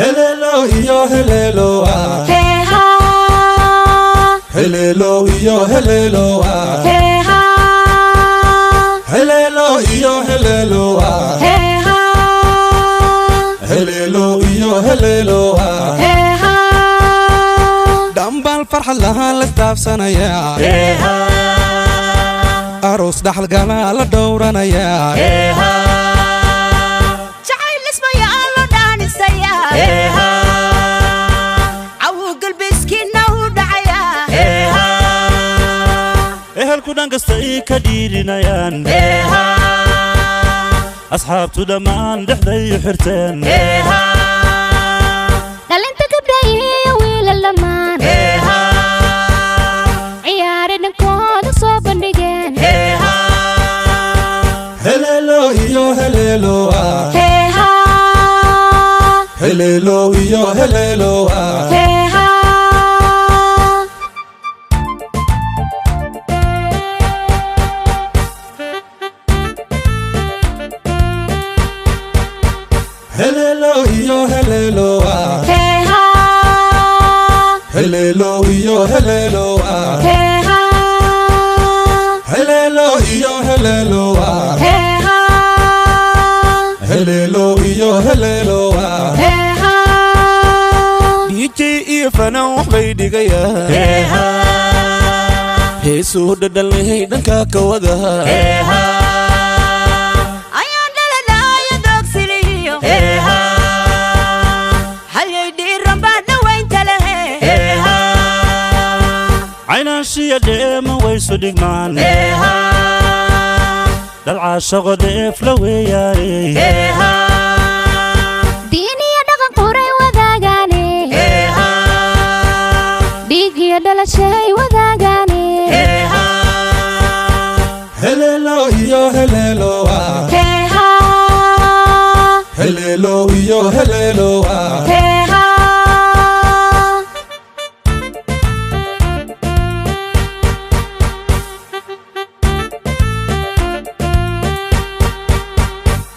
Helelo iyo helelo ah. Heeha. Helelo iyo helelo ah. Heeha. Helelo iyo helelo ah. Heeha. Helelo iyo helelo ah. Heeha. Dhambaal farxad lahaa la isdhaafsanayaa, aroos dhaxalgalaa la dhowranayaa. Jacayl ismayaa loo dhaanisayaa, cawu galbiskiina u dhacayaa. Ehelku dhan kasta ii ka dhiirinayaan, asxaabtu dhammaan dhexday u xirteen. Dhalinta gabdha iyo wiilal dhammaan ciyaare dhankooda soo bandhigeen. Helelo iyo helelo ah. Heeha. Helelo iyo helelo ah. Heeha. Helelo iyo helelo ah. Heeha. Helelo iyo helelo ah. Heeha. Helelo iyo helelo ah. Heeha. Helelo iyo helelo ah. Heeha. DJ iyo fanaan waxbay dhigayaan, heesuu dhadhanlehey dhanka ka wada. Ayaan dhalanaayo doogsiliyo halyay dhiiran baa dhowaynta lehe. Caynaanshiya dheema waysu dhigmaan, dhalcaashaqo dheef la weeyaane. Diin iyo dhaqan quray wadaagaane, dhiig iyo dhalashay wadaagaane. Helelo iyo helelo ah. Heeha. Helelo iyo helelo ah. Heeha.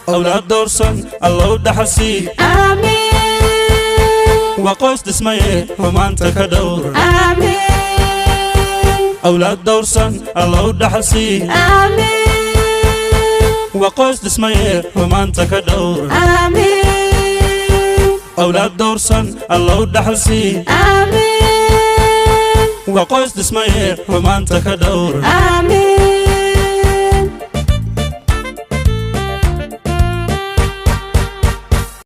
Awlaad dowrsan Allow dhaxalsii. Aamiin. Waa qoys dhismaye, xumaanta ka dhowr. Aamiin. Awlaad dowrsan Allow dhaxalsii. Aamiin. Waa qoys dhismaye, xumaanta ka dhowr. Aamiin. Awlaad dowrsan Allow dhaxalsii. Aamiin. Waa qoys dhismaye, xumaanta ka dhowr. Aamiin.